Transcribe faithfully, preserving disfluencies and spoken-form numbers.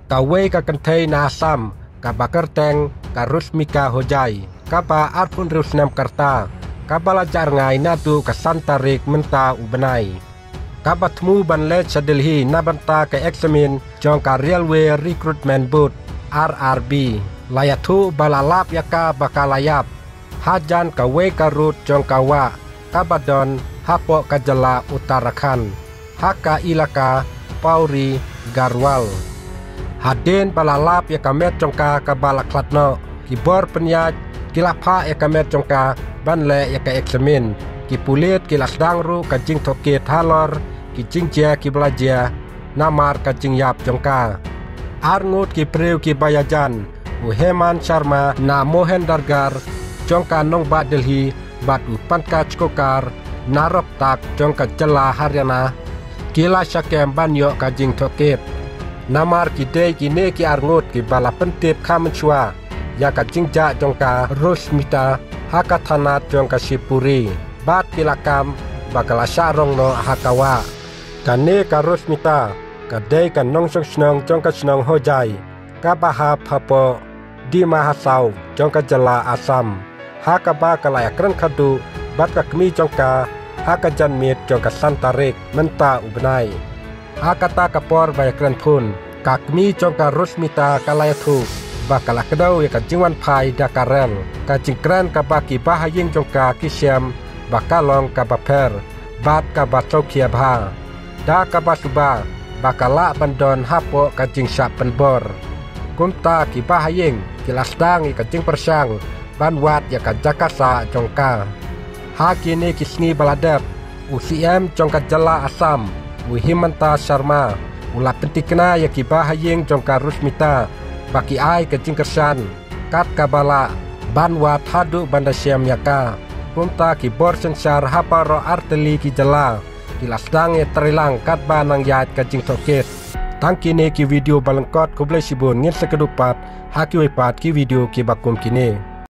Kawei ka kynthei na Assam, kaba kyrteng ka Rushmita Hojai, kaba arphew hynriew snem ka rta, kaba la jah rngai naduh ka san tarik mynta u bnai, kaba thmu ban leit sha Delhi na bynta ka eksamin jong ka Railway Recruitment Board, R R B. La ïathuh ba la lap ïa ka ba ka la ïap hajan kawei ka rud jong ka wah kaba don hapoh ka jylla Uttarakhand, ha ka ilaka Pauri Garhwal. Hadien ba la lap ïa ka met jong ka kaba la khlad noh, ki bor pynïaid ki la phah ïa ka met jong ka ban leh ïa ka eksamin. Ki pulit ki la sdang ruh ka jingtohkit halor ki jingjia kiba la jia namar ka jingïap jong ka. Arngut ki briew kiba ïajan, u Hemant Sharma na Mohendargarh jong ka nongbah Delhi bad u Pankaj Kokar na Rohtak jong ka jylla Haryana, ki la shah kem ban ïoh ka jingtohkit. Namar ki dei kine ki arngut kiba la pyntip kham mynshuwa ïa ka jingjah jong ka Rushmita ha ka thana jong ka Shivpuri, bad ki la kam ba ka la shah rong noh ha ka wah. Kane ka Rushmita ka dei ka nongshong shnong jong ka shnong Hojai, kaba hap hapoh Dima Hasao jong ka jylla Assam, ha kaba ka la ïakren khadduh bad ka kmie jong ka ha ka janmiet jong ka san tarik mynta u bnai. Ha kata ka por ba ïakren phone, ka kmie jong ka Rushmita ka la ïathuh ba ka la kdew ïa ka jingwan phai da ka rel. Ka jingkren kaba ki bahaïing jong ka ki shem ba ka long kaba pher bad kaba sngewkhia bha, da kaba suba ba ka lah ban don hapoh ka jingshah pynbor. Kumta ki bahaïing ki la sdang ïa ka jingpyrshang ban wad ïa ka jaka sah jong ka. Ha kine ki sngi ba la dep, u C M jong ka jylla Assam, u Himanta Sharma, u la pyntikna ïa ki bahaïing jong ka Rushmita ba ki ai ka jingkyrshan kat kaba lah ban wad haduh ban da shem ïa ka. Kumta ki bor synshar ha baroh artylli ki jylla ki la sdang ïatreilang katba nang ïaid ka jingtohkit. Tang kine ki video ba lyngkot, khublei shibun, ngin sa ïakynduh pat ha kiwei pat ki video kiba kum kine.